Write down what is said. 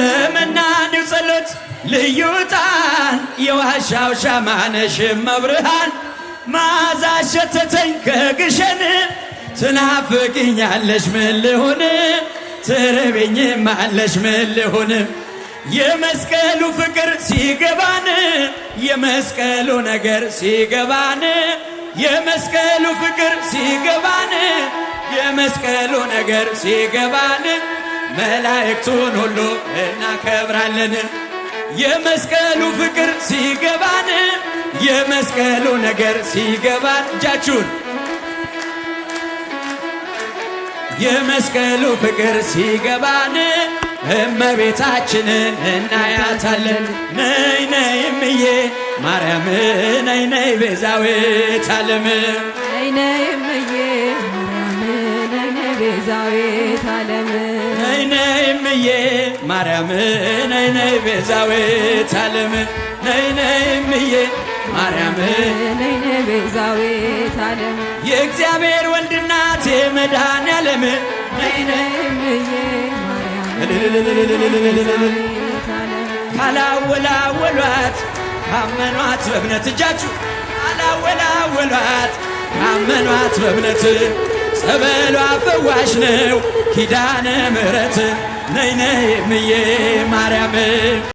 ለመናኒው ጸሎት ልዩ ዕጣን የዋሻው ሻማነሽ መብርሃን መዓዛ ሸተተኝ ከግሸን ትናፍቅኛለሽ ምን ልሁን ትርብኝማለሽ ምን ልሁን የመስቀሉ ፍቅር ሲገባን የመስቀሉ ነገር ሲገባን የመስቀሉ ፍቅር ሲገባን የመስቀሉ ነገር ሲገባን መላእክቱን ሁሉ እናከብራለን። የመስቀሉ ፍቅር ሲገባን የመስቀሉ ነገር ሲገባን እጃችሁን የመስቀሉ ፍቅር ሲገባን እመቤታችንን እናያታለን። ነይ ነይ እምዬ ማርያም ነይ ነይ ቤዛዊተ ዓለም ነይ ነይ እምዬ ማርያም ነይ ነይ ቤዛዊተ ዓለም ነይ ነይ እምዬ ማርያም ነይ ነይ ቤዛዊተ ዓለም ነይ ነይ እምዬ ማርያም ነይ ነይ ቤዛዊተ ዓለም የእግዚአብሔር ወልድ እናት የመድኃኔዓለም ነይ ነይ ነይ እምዬ ማርያም ቤዛዊተ ዓለም ካላወላወሏት ካመኗት በእምነት እጃችሁ ካላወላወሏት ካመኗት በእምነት ጸበሏ ፈዋሽ ነው ኪዳነ ምሕረት ነይ ነይ እምዬ ማርያም።